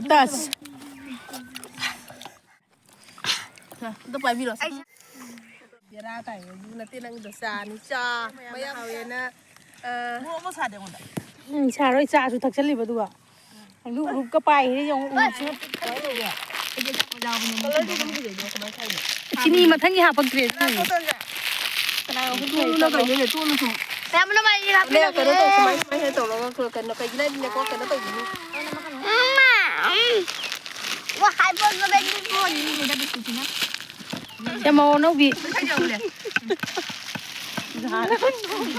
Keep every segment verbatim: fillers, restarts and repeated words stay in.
Touch. ꯑꯝꯇ ꯄꯥꯏꯕꯤꯔꯣ꯫ ꯕꯦꯔꯥ ꯇꯥꯏ, ꯑꯗꯨ ꯅꯠꯇꯦ ꯅꯪꯗꯣ ꯆꯥꯅꯤ, ꯆꯥ ꯃꯌꯥꯝ ꯍꯥꯎꯋꯦꯅ, ꯑ, ꯃꯣꯔꯣꯛ ꯑꯃ ꯁꯥꯗꯦ ꯑꯩꯉꯣꯟꯗ꯫ ꯎꯝ, ꯁꯥꯔꯣꯏ, ꯆꯥꯁꯨ ꯊꯛꯆꯜꯂꯤꯕ ꯑꯗꯨꯒ꯫ ꯑꯗꯨ ꯎꯔꯨꯞꯀ ꯄꯥꯏꯈ꯭ꯔꯦ ꯌꯦꯡꯉꯨ, ꯎꯔꯨꯞꯁꯨ꯫ ꯀꯃꯥꯏꯅ ꯇꯧꯒꯦ? ꯀꯂꯔꯗꯨ ꯑꯗꯨꯝ ꯐꯖꯩꯗꯣ, ꯀꯃꯥꯏꯅ ꯈꯜꯂꯤꯅꯣ? ꯆꯤꯅꯤ ꯃꯊꯪꯒꯤ ꯍꯥꯞꯄꯛꯇ꯭ꯔꯦ ꯑꯗꯨꯅꯅꯦ꯫ ꯀꯅꯥ ꯌꯥꯎꯕ ꯇꯣꯛꯑꯣꯅ ꯐꯖꯩ? ꯀꯩꯅꯣꯅꯦ, ꯇꯣꯛꯑꯅ ꯁꯨꯝ꯫ ꯃꯌꯥꯝ ꯑꯃ ꯃꯥꯏ ꯍꯥꯞꯄꯤꯔꯒꯦ꯫ ꯀꯩꯅꯣ ꯇꯧ, ꯁꯨꯃꯥꯏ, ꯁꯨꯃꯥꯏ ꯍꯦꯛ ꯇꯧꯔꯒ ꯀꯩꯅꯣ, ꯀꯩꯒꯤꯅꯣ ꯍꯥꯏꯗꯤꯅꯦꯀꯣ, ꯀꯩꯅꯣ ꯇꯧꯕꯤꯅꯤ꯫ ꯎꯝ, ꯎꯝ꯫ ꯋꯥ, ꯍꯥꯏꯕ ꯉꯝꯗꯦ, ꯂꯤꯛꯄ ꯑꯣꯏꯅꯤ꯫ ꯁꯦ, ꯃꯧ ꯑꯅꯧꯕꯤ꯫ ꯃꯁꯛ ꯌꯥꯎꯔꯦ꯫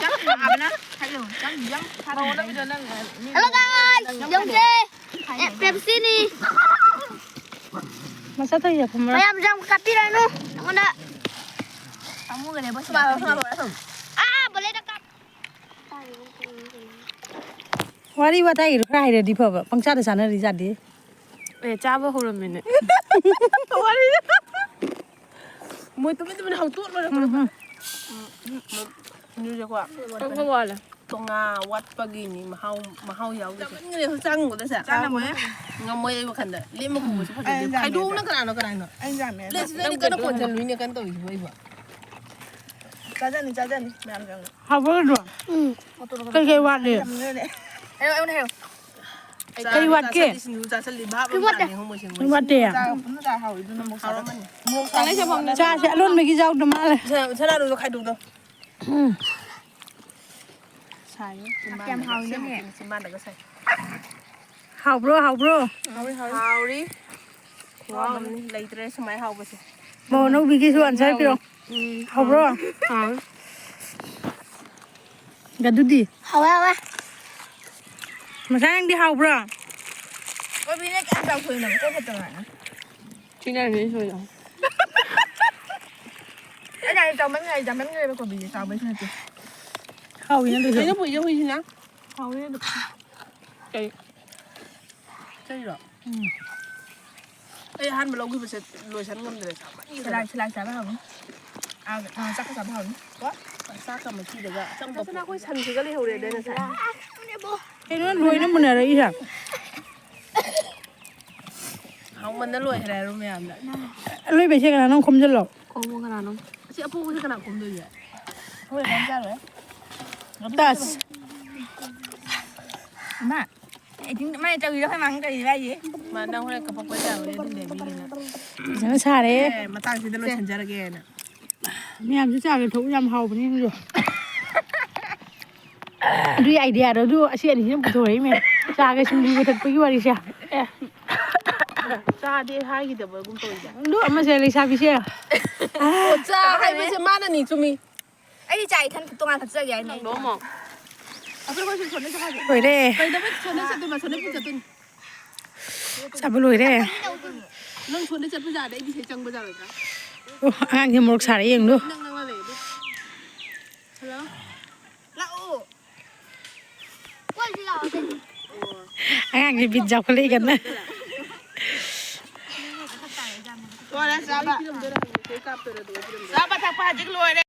ꯆꯥꯛ ꯊꯥꯕꯅ ꯈꯜꯂꯣ꯫ ꯆꯥꯛ ꯌꯥꯝ ꯊꯥꯕꯅ ꯃꯧ ꯑꯅꯧꯕꯤꯗꯣ ꯅꯪ, ꯃꯤ Hello guys, ꯌꯧꯁꯦ꯫ ꯑꯦ, ꯄꯦꯞꯁꯤꯅꯤ꯫ ꯃꯁꯛ ꯊꯣꯛꯏꯁꯦ ꯈꯨꯝꯕ꯭ꯔꯥ? ꯃꯌꯥꯝ ꯌꯥꯝ ꯀꯥꯞꯄꯤꯔꯅꯨ꯫ ꯅꯉꯣꯟꯗ ꯄꯥꯝꯃꯨꯒꯅꯦꯕ ꯁꯤ ꯂꯥꯛꯄꯁꯦ꯫ ꯑꯥ, ꯕꯣꯂꯦꯗ ꯀꯥꯞ-, ꯋꯥꯔꯤ ꯋꯥꯇꯥꯏꯒꯤꯗꯣ ꯈꯔ ꯍꯩꯔꯗꯤ ꯐꯕ, ꯄꯪꯆꯥꯗ ꯆꯥꯅꯔꯤ ꯖꯥꯠꯗꯤ꯫ ꯑꯦ, ꯆꯥꯕ ꯍꯧꯔꯝꯃꯤꯅꯦ꯫ ꯋꯥꯔꯤ꯫ ꯃꯣꯏ ꯇꯨꯃꯤꯟ ꯇꯨꯃꯤꯟ ꯍꯧꯗꯣꯛ ꯂꯣꯏꯔꯛꯄꯗꯣ꯫ ꯎꯝ, ꯎꯝ꯫ ꯎꯝ, ꯎꯝ, ꯃꯤꯅꯨꯁꯦꯀꯣ꯫ ꯀꯛꯄ ꯋꯥꯂꯦ꯫ ꯇꯣꯉꯥ ꯋꯥꯠꯄꯒꯤꯅꯤ ꯃꯍꯥꯎ, ꯃꯍꯥꯎ ꯌꯥꯎꯗ꯭ꯔꯤꯁꯦ꯫ ꯆꯥꯃꯟꯈ꯭ꯔꯦ, ꯆꯥ ꯉꯝꯃꯣꯏꯍꯦ꯫ ꯆꯥ ꯉꯝꯃꯣꯏꯍꯦ꯫ ꯉꯝꯃꯣꯏ ꯑꯩ ꯋꯥꯈꯟꯗ꯫ ꯂꯦꯝꯃ ꯀꯨꯝꯕꯁꯨ ꯐꯖꯗꯦ꯫ ꯑꯩ ꯌꯥꯝꯃꯦ꯫ ꯈꯥꯏꯗꯣꯛꯅ ꯀꯅꯥꯅꯣ, ꯀꯅꯥꯅꯣ? ꯑꯩ ꯌꯥꯝꯃꯦ꯫ ꯂꯦꯁ, ꯅꯪꯗꯤ ꯀꯟꯅ ꯀꯣꯟꯁꯤꯜꯂꯨꯏꯅꯦ, ꯀꯟꯅ ꯇꯧꯔꯤꯁꯤꯕꯨ ꯑꯩꯕꯨ꯫ ꯆꯥꯖꯅꯤ, ꯆꯥꯖꯅꯤ, ꯃꯌꯥꯝ ꯆꯪꯉꯦ꯫ ꯍꯥꯎꯕ꯭ꯔꯣ ꯑꯗꯣ? ꯎꯝ꯫ ꯀꯩꯀꯩ ꯋꯥꯠꯂꯤ? ꯌꯥꯝꯃꯟꯈ꯭ꯔꯦꯅꯦ꯫ ꯑꯩ, ꯑꯩꯉꯣꯟꯗ ꯍꯥꯏꯌꯣ꯫ ꯀꯔꯤ ꯋꯥꯠꯀꯦ? ꯆꯥꯁꯜꯂꯤ, ꯁꯤꯡꯖꯨ ꯆꯥꯁꯜꯂꯤ, ꯚꯥꯞ ꯑꯃ ꯀꯔꯤ ꯋꯥꯠꯇꯦ? ꯇꯥꯗꯦ ꯃꯣꯏꯁꯦ꯫ ꯀꯔꯤ ꯋꯥꯠꯇꯦ? ꯆꯥ, ꯐꯖꯅ ꯆꯥ ꯍꯥꯎꯋꯤ, ꯑꯗꯨꯅ ꯃꯣꯔꯣꯛ ꯁꯥꯕ꯫ ꯍꯥꯎꯔꯝꯃꯅꯤ꯫ ꯃꯣꯔꯣꯛ ꯁꯥꯕ꯫ ꯆꯥꯁꯦ, ꯑꯂꯣꯟꯕꯒꯤ ꯆꯥꯎꯗ ꯃꯥꯜꯂꯦ꯫ ꯁꯅꯥ-, ꯁꯅꯥꯗꯨꯁꯨ ꯈꯥꯏꯗꯣꯛꯇꯣ꯫ ꯎꯝ꯫ ꯁꯥꯏꯌꯦ꯫ ꯌꯥꯝ ꯍꯥꯎꯋꯤꯅꯦ꯫ ꯆꯤꯝꯕꯥꯟꯗꯒ ꯁꯥꯏ꯫ ꯍꯥꯎꯕ꯭ꯔꯣ, ꯍꯥꯎꯕ꯭ꯔꯣ? ꯍꯥꯎꯔꯤ, ꯍꯥꯎꯔꯤ꯫ ꯍꯥꯎꯔꯤ꯫ ꯈꯨꯍꯥꯎ ꯑꯃꯅꯤ꯫ ꯂꯩꯇ꯭ꯔꯦ ꯁꯨꯃꯥꯏ ꯍꯥꯎꯕꯁꯦ꯫ ꯃꯧ ꯑꯅꯧꯕꯤꯒꯤꯁꯨ answer ꯄꯤꯔꯛꯑꯣ꯫ ꯎꯝ꯫ ꯍꯥꯎꯕ꯭ꯔꯣ? ꯍꯥꯎꯋꯤ꯫ ꯑꯗꯨꯗꯤ? ꯍꯥꯎꯋꯦ, ꯍꯥꯎꯋꯦ꯫ ꯃꯁꯥ ꯅꯪꯗꯤ ꯍꯥꯎꯕ꯭ꯔꯣ? ꯀꯣꯕꯤꯅ ꯀꯌꯥꯝ ꯆꯥꯎꯊꯣꯛꯏꯅꯣ? ꯀꯣꯛ ꯈꯛꯇ ꯉꯥꯏꯅ꯫ ꯊꯤꯅꯔꯅꯤ ꯁꯣꯏꯗ꯫ ꯑꯩꯅ ꯍꯥꯏ ꯆꯥꯎꯃꯟꯈ꯭ꯔꯦ, ꯆꯥꯃꯟꯈ꯭ꯔꯦꯕ ꯀꯣꯕꯤꯁꯦ, ꯆꯥꯎꯕꯩꯁꯨ ꯅꯠꯇꯦ꯫ ꯍꯥꯎꯋꯤꯅ ꯑꯗꯨꯁꯨ꯫ ꯀꯩꯅꯣ ꯄꯨꯏꯁꯦ ꯍꯨꯏꯁꯤꯅ? ꯍꯥꯎꯋꯤ ꯑꯗꯨ꯫ ꯀꯩ? ꯆꯩꯔꯣ? ꯎꯝ꯫ ꯑꯩ ꯑꯍꯥꯟꯕ ꯂꯧꯈꯤꯕꯁꯦ ꯂꯣꯏꯁꯟ ꯉꯝꯗ꯭ꯔꯦ, ꯆꯥꯃꯟꯈꯤꯗꯅ꯫ ꯁꯂꯥꯛ, ꯁꯂꯥꯛ ꯆꯥꯕ ꯍꯥꯎꯅꯤ꯫ ꯑꯥ, ꯑꯥ, ꯆꯥꯛꯀ ꯆꯥꯕ ꯍꯥꯎꯅꯤ꯫ ꯀꯣ? ꯆꯥꯛꯀ ꯃꯊꯤꯗꯒ ꯑꯆꯪꯕ꯫ ꯅꯆꯤꯟ ꯅꯈꯣꯏ ꯁꯟꯁꯤꯒ ꯂꯩꯍꯧꯔꯦ ꯑꯗꯨ ꯉꯁꯥꯏ꯫ ꯀꯩꯅꯣ ꯂꯣꯏꯅ ꯃꯨꯟꯅꯔꯛꯏꯁꯦ? ꯃꯟꯅ ꯂꯣꯏꯈ꯭ꯔꯦ ꯍꯥꯏꯔꯣ ꯃꯌꯥꯝꯗ꯫ ꯑꯔꯣꯏꯕꯩꯁꯦ ꯀꯅꯥꯅꯣ ꯈꯣꯝꯖꯤꯜꯂꯣ꯫ ꯈꯣꯝꯃꯣ ꯀꯅꯥꯅꯣ? ꯑꯁꯤ ꯑꯄꯣꯛꯄꯁꯦ ꯀꯅꯥ ꯈꯣꯝꯗꯣꯏꯁꯦ? ꯍꯣꯏ, ꯈꯣꯝ ꯆꯥꯔꯣꯏ꯫ ꯇꯁ꯫ ꯃꯥ, ꯑꯦꯛꯇꯤꯡ ꯃꯥꯅ ꯇꯧꯔꯤꯗꯣ ꯑꯩꯈꯣꯏ ꯃꯥꯡ ꯀꯔꯤꯅꯣ ꯍꯥꯏꯁꯦ? ꯃꯥ ꯅꯪ ꯍꯣꯔꯦꯟ ꯀꯄꯛꯄ ꯌꯥꯔꯣꯏ ꯑꯗꯨꯝ ꯂꯩꯕꯤꯒꯦꯅ꯫ ꯐꯖꯅ ꯁꯥꯔꯦ꯫ ꯑꯦ, ꯃꯇꯥꯡꯁꯤꯗ ꯂꯣꯏꯁꯤꯟꯖꯔꯒꯦꯅ꯫ ꯃꯌꯥꯝꯁꯨ ꯆꯥꯒ ꯊꯣꯛꯎ ꯌꯥꯝ ꯍꯥꯎꯕꯅꯤ ꯅꯪꯁꯨ꯫ ꯑꯗꯨꯒꯤ ꯑꯥꯏꯗꯤꯌꯥꯗꯣ ꯑꯗꯨ ꯑꯁꯤ ꯑꯅꯤꯁꯤꯅ ꯄꯨꯊꯣꯔꯛꯏꯃꯦ꯫ ꯆꯥꯒ ꯁꯤꯡꯖꯨꯒ ꯊꯛꯄꯒꯤ ꯋꯥꯔꯤꯁꯦ꯫ ꯑꯦ꯫ ꯆꯥꯗꯦ ꯍꯥꯏꯈꯤꯗꯕꯒꯨꯝ ꯇꯧꯋꯤꯗ꯫ ꯑꯗꯨ ꯑꯃꯁꯦ ꯂꯩꯁꯥꯕꯤꯁꯦ꯫ ꯑꯣ, ꯆꯥ ꯍꯥꯏꯕꯁꯦ ꯃꯥꯅꯅꯤ, ꯆꯨꯝꯃꯤ꯫ ꯑꯩꯗꯤ ꯆꯥ ꯏꯊꯟ ꯇꯣꯉꯥꯟ ꯊꯛꯆꯒꯦ ꯍꯥꯏꯅ ꯑꯩꯗꯤ꯫ ꯅꯣꯡꯃ꯫ ꯑꯩꯈꯣꯏ ꯍꯣꯏ ꯁꯣꯟꯅ ꯆꯠꯈ꯭ꯔꯁꯦ꯫ ꯂꯣꯏꯔꯦ꯫ ꯀꯩꯗꯧꯕꯩ ꯁꯣꯟꯅ ꯆꯠꯇꯣꯏꯕ? ꯁꯣꯟꯅ ꯄꯨ ꯆꯠꯇꯣꯏꯅꯤ꯫ ꯆꯥꯕ ꯂꯣꯏꯔꯦ꯫ ꯅꯪ ꯁꯣꯟꯗ ꯆꯠꯄ ꯌꯥꯗꯦ, ꯑꯩꯗꯤ ꯁꯤꯗ ꯆꯪꯕ ꯌꯥꯔꯣꯏꯗ꯭ꯔꯥ? ꯑꯣ, ꯑꯉꯥꯡꯁꯦ ꯃꯣꯔꯣꯛ ꯁꯥꯔꯦ ꯌꯦꯡꯂꯨ꯫ ꯅꯪ ꯅꯪ ꯂꯩ ꯑꯗꯨ꯫ ꯍꯜꯂꯣ꯫ ꯂꯥꯛꯑꯣ꯫ ꯀꯣꯏꯁꯤ ꯂꯥꯛꯑꯣ ꯀꯩꯅꯣ꯫ ꯑꯉꯥꯡꯁꯦ ꯕꯤꯠ ꯌꯥꯎꯈꯠꯂꯛꯏ ꯀꯟꯅ꯫ ꯂꯣꯏꯔꯦ ꯆꯥꯕ꯫ ꯆꯥꯕ ꯊꯛꯄ ꯍꯧꯖꯤꯛ ꯂꯣꯏꯔꯦ꯫